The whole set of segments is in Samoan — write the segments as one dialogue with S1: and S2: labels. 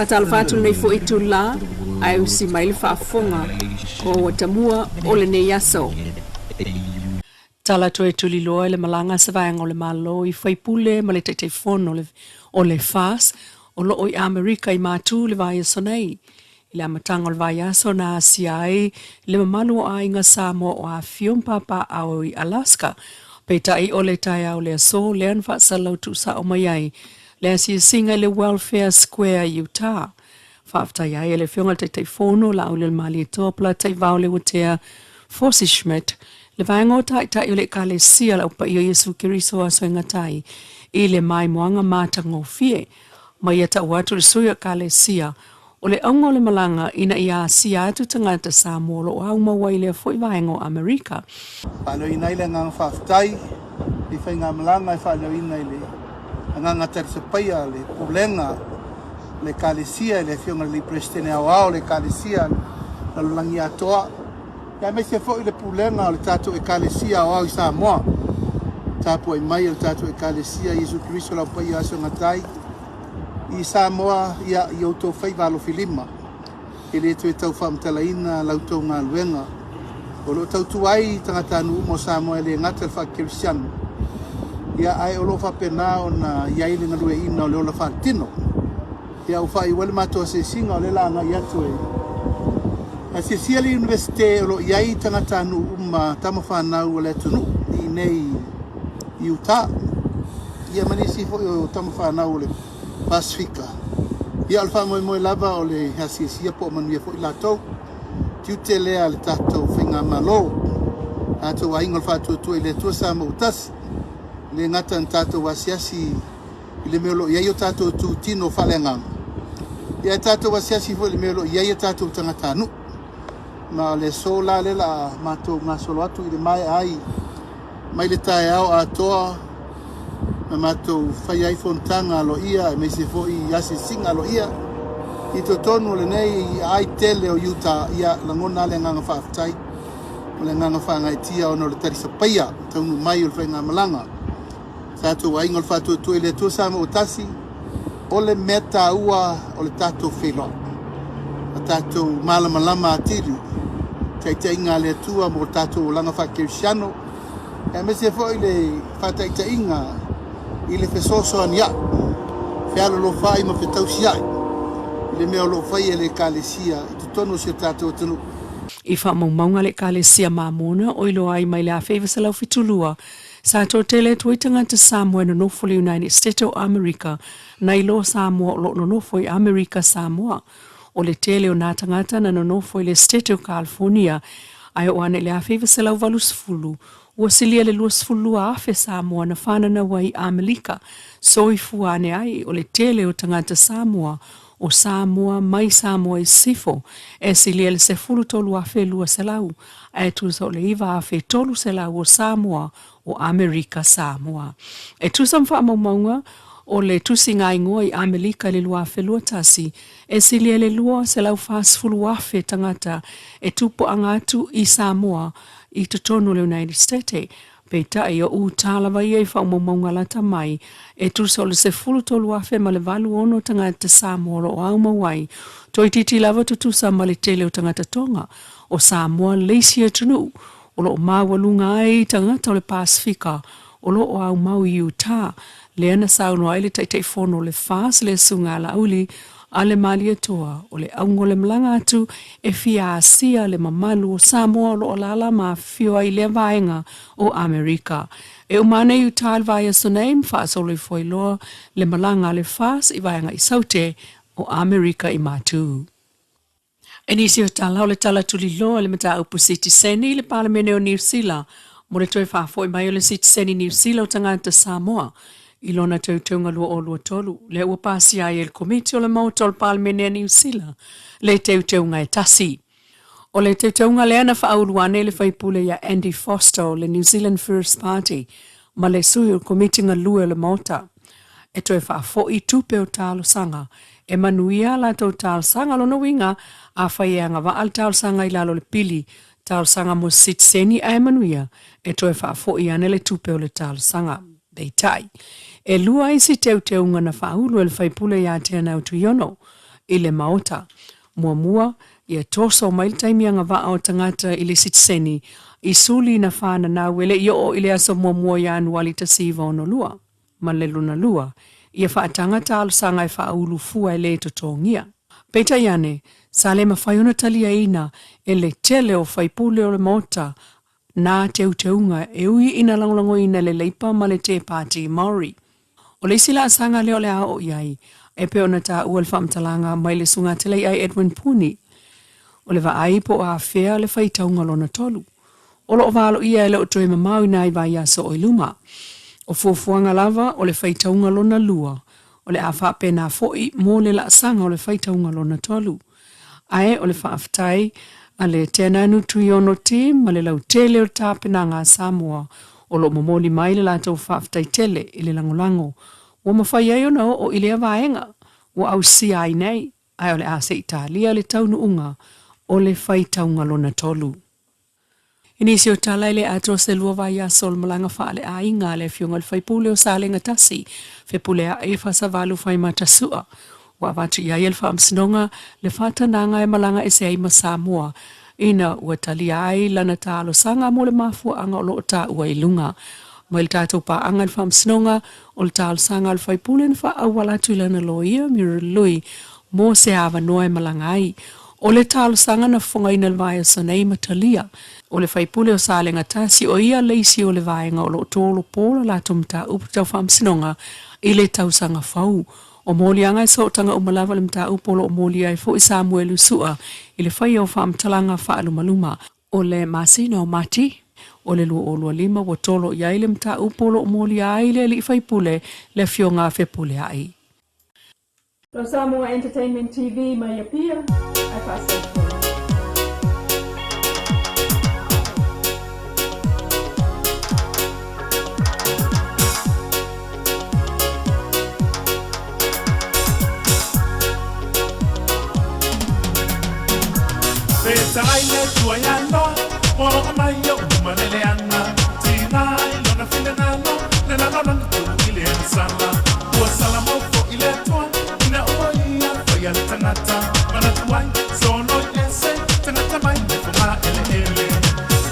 S1: Faatalofa atu lenei foi itula ae usi mai le faafofoga o Tamua o lenei aso. Tala toe tuliloa i le malaga a se vaega o le Malo i faipule ma le Taitaifono o le FAS o lo o i Amerika i Matu i le vaiaso nei. I le amataga o le vaiaso na asia ai le mamalu o aiga Samoa o afifio ma papaaao i Alaska, peitai o le taeao o le aso lea na faasalalau tuusao mai ai le asiasiga i le Welfare Square i Utah. Faafetai ai e le Afioga i le Taitaifono Laaulialemalietoa Polataivao Leuatea Fosi Schmidt, le vaega o Taitai o le Ekalesia le Au Paia o Iesu Keriso Aso e Gata ai i le maimoaga matagofie. Ma ia tau atu le sui o Ekalesia o le auga o le malaga ina ia asia atu tagata Samoa o lo o aumau ai i lea foi vaega o Amerika.
S2: Faaleoina ai le agaga faafetai i faigamalaga e faaleoina i le agaga talisapaia le Pulega o le Ekalesia i le Afioga i le Alii Peresetene Aoao o le Ekalesia Lalolagi Atoa, aemaise foi le Pulega o le tatou Ekalesia Aoao i Samoa. Tapuai mai a le tatou Ekalesia Iesu Keriso le Au Paia Aso Gatai i Samoa, ia, i outou faiva alofilima. E le toe tau faamatalaina la outou galuega o lo o tautua ai tagatanuu uma o Samoa e le gata i le faakerisiano, ia, ae o lo o faapena ona i ai le galueaiina o le ola faaletino. Ia, ua faaiu ai le matou asiasiga, o lea o le a agai atu e asiasia le Iunivesite o lo o i ai tagatanuu uma tamafanau a le atunuu i inei i Utah, ia ma nisi foi o tamafanau o le Pasefika. Ia, o le faamoemoe lava o le asiasia po o manuia foi latou. Tiute lea a le tatou Faigamalo, tatou aiga o le Faatuatua i le Atua Samoa ua tasi, e le gata ina tatou asiasi i le mea o lo o i ai o tatou itutino faaleagaga, ia ae tatou asiasi foi i le mea o lo o i ai o tatou tagatanuu. Ma o le aso la lea o le a matou gasolo atu i le maea ai mai le taeao atoa na matou faia ai fonotaga aloaia aemaise foi asiasiga aloaia i totonu o lenei aai tele o Utah. Ia lagona lava le agaga faafetai ma le agaga faagaeetia ona o le talisapaia taunuu mai o le faigamalaga. Tatou aiga o le Faatuatua i le Atua Samoa ua tasi, o le mea taua o le tatou feiloai ma tatou malamalama atili taitaiga a le Atua mo le tatou olaga faakerisiano, aemaise foi le faataitaiga i le fesoasoania'i, fealolofa'i ma fetausia'i i le mea o lo o faia e le Ekalesia i totonu o si o tatou atunuu.
S1: I faamaumauga a le Ekalesia Mamona o iloa ai mai le 1972, Sa toatele atu ai tagata Samoa e nonofo i le United States o Amerika nai lo Samoa o lo o nonofo i Amerika Samoa. O le tele o nā tagata na nonofo i le State o California, ae oo ane i le 1980, ua silia le 22,000 Samoa na fananau ai i Amelika. Soifua ane ai, o le tele o tagata Samoa o Samoa mai Samoa i Sisifo, e silia le 13,200, ae tusa o le 9,300 o Samoa o Amerika Samoa. E tusa ma faamaumauga o le tusiga igoa i Amelika i le 2021, e silia le 240,000 tagata e tupuaga atu i Samoa i totonu o le United States. Peitai, o Utah lava ia i faamaumauga lata mai, e tusa o le 13,000 ma le 86 tagata Samoa o lo o aumau ai, toeitiiti lava tutusa ma le tele o tagata Tonga o Samoa le isi atunuu o lo o maualuga ai tagata o le Pasefika o lo o aumau i Utah, lea na saunoa ai le Taitaifono o le FAS le Susuga Alauli a le Malietoa o le auga o le malaga atu e fia asia le mamalu o Samoa o lo o alaala ma afifio ai i lea vaega o Amerika. E uma ane i Utah i le vaiaso nei ma faasolo ifo ai loa le malaga a le FAS i vaega i Saute o Amerika i Matu. I nisi o tala o le tala tuliloa i le mataupu sitiseni i le Palemene o Niu Sila mo le toe faafoi mai o le sitiseni Niu Sila o tagata Samoa i lona teuteuga 2023, lea ua pasia ai e le Komiti o le Maota o le Palemene a Niu Sila le teuteuga e tasi. O le teuteuga lea na faaulu ane e le faipule ia Andy Foster o le New Zealand First Party ma le sui o le Komiti Galue o le Maota e toe faafoi tupe o talosaga e manuia a latou talosaga. Lona uiga, afai e agavaa le talosaga i lalo o le pili talosaga mo se sitiseni ae manuia, e toe faafoi ane le tupe o le talosaga. Peitai, e lua isi teuteuga na faaulu e le faipule ia Teanau Tuiono. i le Maota. Muamua, ia toso mai le taimi agavaa o tagata i le sitiseni i suli na fananau e le i oo i le aso 1 Ianuali 1962. Ma le lona lua, ia faataga talosaga e faaulu fua e lē totogia. Peitai ane, sa le mafai ona taliaina e le tele o faipule o le Maota nā teuteuga e ui ina lagolagoina e le Leipa ma le Te Pāti Māori. O le isi laasaga lea o le a oo i ai, e pei ona taua i le faamatalaga mai le Susuga Edwin Puni, o le vaai po o afea le faitauga lona tolu. O loo valoia e le o toe mamao i nai vaiaso o i luma. O fuafuaga lava o le faitauga lona lua, o le a faapena foi mo le laasaga o le faitauga lona tolu. Ae o le faafetai a le Teananu Tuiono Team ma le lautele o le tapenaga a Samoa o loo momoli mai le latou faafetai tele i le lagolago ua mafai ai ona oo i lea vaega ua ausia ai nei, ae o le a se i talia le taunuuga o le faitauga lona tolu. I nisi o tala e le atoa se 2 vaiaso o le malaga faaleaiga a le afioga i le faipule o Salega 1, Fepuleai Fasavalu Faimata Sua, ua avatu i ai e le faamasinoga le faatanaga e malaga ese ai ma Samoa, ina ua talia ai lana talosaga mo le mafuaaga o loo taua i luga. Mai le tatou paaga i le faamasinoga, o le talosaga a le faipule na faaauala atu i lana loia Muriel Lui mo se avanoa e malaga ai. O le talosaga na fofogaina i le vaiaso nei ma talia. O le faipule o Salega 1 o ia le isi o le vaega o loo tolopo le latou mataupu tau faamasinoga i le tausaga fou. O moliaga e sootaga uma lava le mataupu o loo molia ai foi Samuelu Sua i le faia o faamatalaga faalumaluma. O le masina o Mati o le 2025 ua tolo i ai le mataupu o loo molia ai le alii faipule le afioga a Fepuleai. Samoa Entertainment TV mai Apia, ae faasoifua.
S3: Fetalai le tuaialo, o mai o umaleleana, tina i lona finagalo, le lalolagi tu i le sala. Ua sala maufo i le Atua, ina ua ia faia le tagata, manatu ai, soloi ese, tagata mai le foga eleele.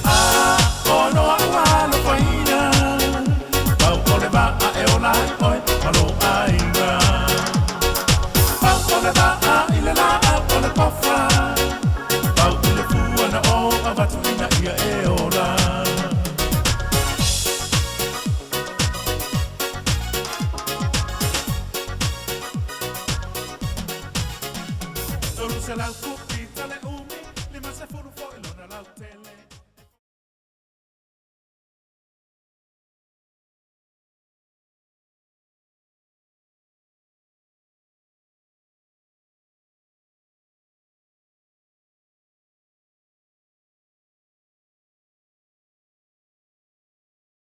S3: A ono au alofaina, pau o le vaa e ola ai oe, ma lou aiga. Pau o le vaa i le laau o le tofa, pau i le fua na o avatu ina ia e ola. 300